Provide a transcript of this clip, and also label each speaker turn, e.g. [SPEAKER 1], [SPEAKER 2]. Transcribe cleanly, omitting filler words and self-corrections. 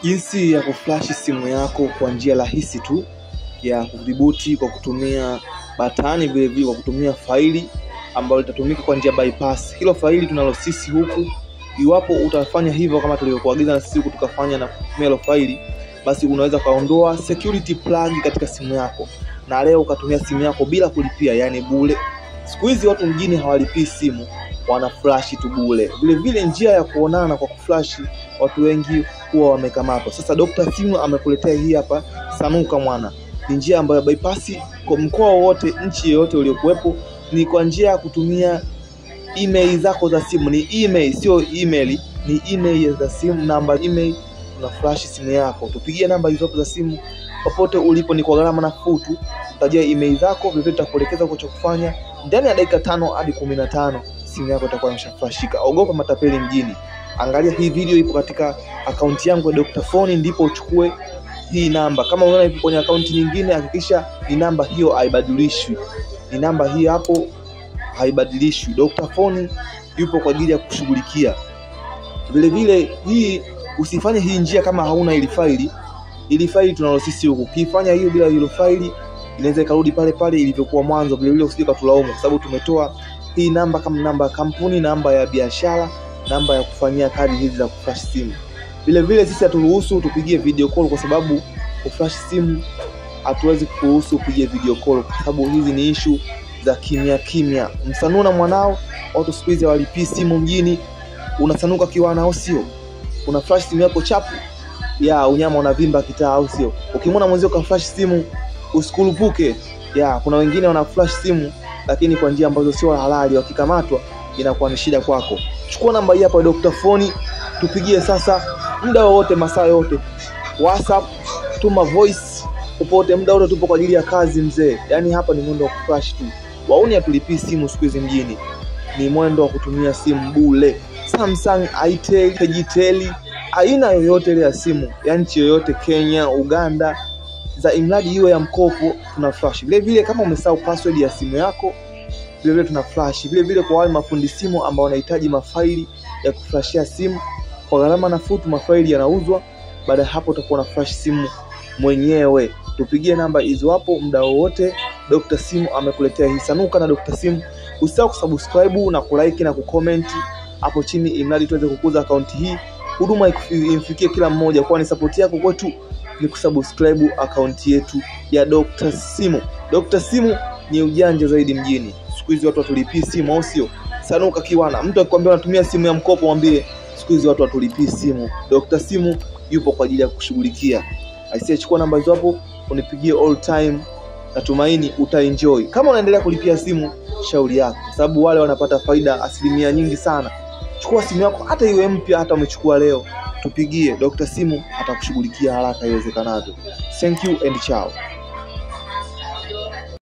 [SPEAKER 1] Jinsi ya kuflash simu yako kwa njia rahisi tu ya kudhibiti kwa kutumia batani, vile vile kwa kutumia faili ambalo litatumika kwa njia bypass. Hilo faili tunalo sisi huku. Iwapo utafanya hivyo kama tulivyokuagiza na sisi huku tukafanya na kutumia hilo faili, basi unaweza kaondoa security plug katika simu yako na leo ukatumia simu yako bila kulipia, yani bure. Siku hizi watu mjini hawalipii simu, wana flash tu bure. Vile vile njia ya kuonana kwa kuflash, watu wengi huwa wamekamatwa. Sasa Dr. Simu amekuletea hii hapa, sanuka mwana. Ni njia ambayo bypass kwa mkoa wote, nchi yoyote uliokuwepo, ni kwa njia ya kutumia email zako za simu. Ni email, sio email, ni email za simu, namba email, una flash simu yako. Tupigie namba hizo hapo za simu popote ulipo, ni kwa gharama nafuu tu. Utajia email zako, vile vile tutakuelekeza kwa cha kufanya. Ndani ya dakika 5 hadi 15 simu yako itakuwa imeshaflashika. Ogopa matapeli mjini. Angalia hii video ipo katika akaunti yangu ya Dr. Phone, ndipo uchukue hii namba. Kama unaona ipo kwenye akaunti nyingine, hakikisha ni namba hiyo haibadilishwi. Ni namba hii hapo haibadilishwi. Dr. Phone yupo kwa ajili ya kushughulikia. Vile vile hii usifanye hii njia kama hauna ile faili. Ile faili tunalo sisi huku. Ukifanya hiyo bila ile faili inaweza ikarudi pale pale ilivyokuwa mwanzo. Vile vile usije ukatulaumu kwa sababu tumetoa hii namba kama namba ya kampuni, namba ya biashara, namba ya kufanyia kazi hizi za kuflash simu. Vile vile sisi haturuhusu tupigie video call kwa sababu kuflash simu hatuwezi kuruhusu upige video call kwa sababu hizi ni issue za kimya kimya. Msanuna mwanao, watu siku hizi hawalipii simu mjini. Unasanuka kiwana au sio? Una flash simu yako chapu ya unyama, unavimba kitaa au sio? Ukimwona mwenzio ka flash simu usikurupuke. Ya kuna wengine wana flash simu lakini kwa njia ambazo sio halali, wakikamatwa inakuwa ni shida kwako. Chukua namba hii hapa Dr. Phone, tupigie sasa muda wowote, masaa yote. WhatsApp, tuma voice popote, muda wote tupo kwa ajili ya kazi mzee. Yani hapa ni mwendo wa kuflash tu. Wauni hatulipii simu siku hizi mjini. Ni mwendo wa kutumia simu bure. Samsung, Itel, Kejitel, aina yoyote ile ya simu ya nchi yoyote, Kenya, Uganda, za imradi iwe ya mkopo, tuna flash. Vile vile kama umesahau password ya simu yako, vile vile tuna flash. Vile vile kwa wale mafundi simu ambao wanahitaji mafaili ya kuflashia simu kwa gharama nafuu, mafaili yanauzwa. Baada hapo utakuwa na flash simu mwenyewe. Tupigie namba hizo hapo muda wowote. Dr. Simu amekuletea hii. Sanuka na Dr. Simu. Usisahau kusubscribe na kulike na kucomment hapo chini, imradi tuweze kukuza akaunti hii, huduma imfikie kila mmoja, kwani support yako kwetu ni kusubscribe akaunti yetu ya Dr. Simu. Dr. Simu ni ujanja zaidi mjini. Siku hizi watu watulipii simu au sio? Sanuka kiwana. Mtu akikwambia unatumia simu ya mkopo, mwambie siku hizi watu watulipii simu. Dr. Simu yupo kwa ajili ya kukushughulikia. Aisee, chukua namba hizo hapo unipigie all time. Natumaini utaenjoy. Kama unaendelea kulipia simu, shauri yako, sababu wale wanapata faida asilimia nyingi sana. Chukua simu yako hata iwe mpya, hata umechukua leo, tupigie. Dr. Simu atakushughulikia haraka iwezekanavyo. Thank you and ciao.